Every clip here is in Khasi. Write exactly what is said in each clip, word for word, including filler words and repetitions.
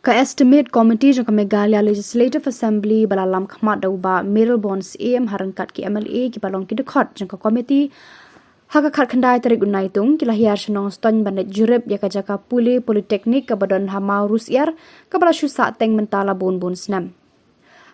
Ka Estimate Committee jong ka Meghalaya Legislative Assembly ba la lam khmat da u Bah Mayralborn Syiem ha ryngkat ki M L A kiba long ki dkhot jong ka committee, ha ka khatkhyndai tarik u Naitung ki la hiar sha Nongstoiñ ban leit jurip ïa ka jaka pule Polytechnic kaba don ha Mawrysiar, kaba la shu sah teng mynta la bun bun snem.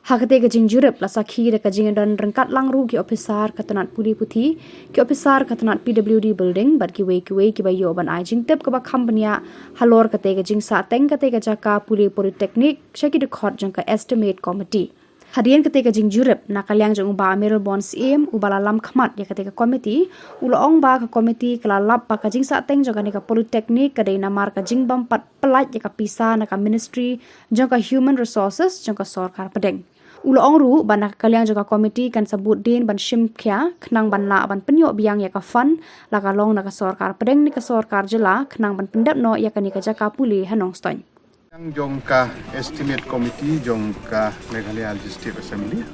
Ha katei ka jingjurip la sakhi da ka jingdon ryngkat lang ruh ki ophisar ka tnat pule puthi, ki ophisar ka tnat P W D Building bad kiwei kiwei kiba ïoh ban ai jingtip kaba kham bniah halor katei ka jingsah teng katei ka jaka pule Polytechnic sha ki dkhot jong ka Estimate Committee. Hadien katei ka jingjurip, na ka liang jong u Bah Mayralborn Syiem uba la lam khmat ïa katei ka committee, u la ong ba ka committee ka la lap ba ka jingsah teng jong kane ka Polytechnic ka dei namar ka jingbym pat pyllait ïa ka pisa na ka Ministry jong ka Human Resources jong ka sorkar pdeng. U la ong ruh ba na ka liang jong ka committee kan sa bud dien ban shim khia khnang ban lah ban pynïoh biang ïa ka fund, la ka long na ka sorkar pdeng ne ka sorkar jylla, khnang ban pyndep noh ïa kane ka jaka pule ha Nongstoiñ. Yang jong ka Estimate Committee jong ka Meghalaya Legislative Assembly,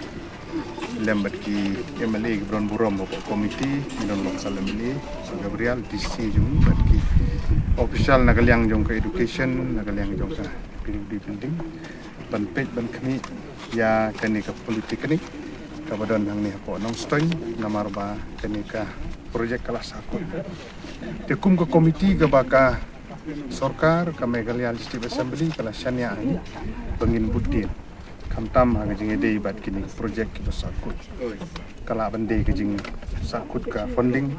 lem bad ki M L A kiba don burom bad committee, ki don long sal M L A, Sir Gabriel, D C jong bad ki official na ka liang jong ka education, na ka liang jong ka P W D Building, ban peit ban khmih ïa kane ka Polytechnic kaba don hangne hapoh Nongstoiñ, namar ba kane ka project ka la sahkut. Te kum ka committee kaba ka sorkar, ka Meghalaya Legislative Assembly ka la shaniah hangne ba ngin bud dien, khamtam ha ka jingïadei bad kine ki project kiba sahkut. Ka lah ban dei ka jingsahkut ka funding,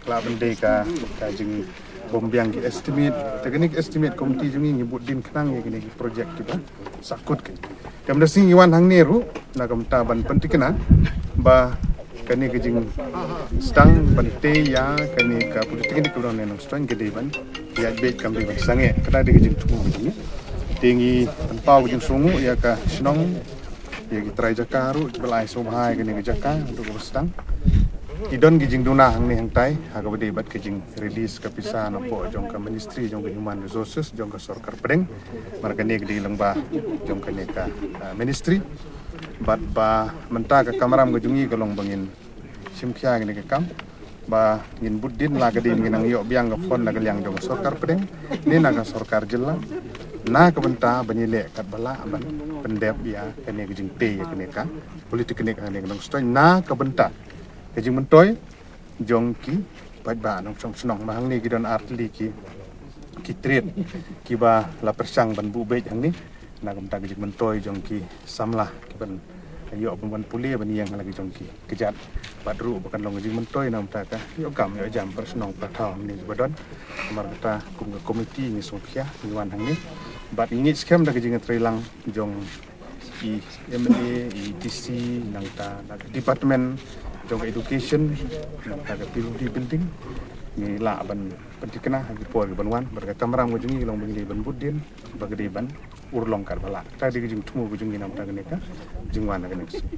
ka lah ban dei ka, ka jingbym biang ki estimate. Te kane ka Estimate Committee jong ngi ngi bud dien khnang ïa kine ki project kiba sahkut ki. Te mynta sngi ngi wan hangne ruh na ka bynta ban pyntikna ba kane ka jingsdang ban tei ïa kane ka Polytechnic kaba don ha Nongstoiñ ka dei ban ïaid beit, kam dei ban sangeh. Kata dei ka jingthmu ka jong ngi. Te ngi pynpaw ka jingsngewnguh ïa ka shnong, ïa ki trai jaka ruh kiba la ai sngewbha ïa kane ka jaka haduh kaba sdang. Ki don ki jingduna hangne hangtai ha kaba dei bad ka jing release ka pisa napoh jong ka Ministry jong ka Human Resources jong ka sorkar pdeng. Namar kane ka dei lyngba jong kane ka, ah, ministry. Bad ba mynta ka kamram ka jong ngi ka long ba ngin shim khia kane ka kam, ba ngin bud dien, la ka dei ngin nang ïoh biang ka fund na ka liang jong ka sorkar pdeng ne na ka sorkar jylla, na ka bynta ban ïaleh katba lah ban pyndep ïa kane ka jingtei ïa kane ka Polytechnic hangne ha Nongstoiñ, na ka bynta ka jingmyntoi jong ki paidbah nongshong shnong. Ba hangne ki don artylli ki, ki trade kiba la pyrshang ban buh beit hangne na ka bynta ka jingmyntoi jong ki samla kiban ïoh ban wan pule ban ïeng ha la ki jong ki kjat. Bad ruh ba kan long ka jingmyntoi na ka bynta ka ïoh kam ïoh jam para shnong para thaw hangne kiba don. Namar kata kum ka committee ngi sngewkhia ngi wan hangne bad ngi ngeit skhem da ka jingïatreilang jong i M L A, i D C, nangta na ka department jong ka education, nangta ka P W D building, ngi lah ban pyntikna ha ki por kiban wan, bad ka kamram ka jong ngi ka long ba ngi dei ban bud dien, ba ka dei ban urlong katba lah. Kata dei ka jingthmu ka jong ngi na ka bynta kane ka jingwan ha kane ka sngi.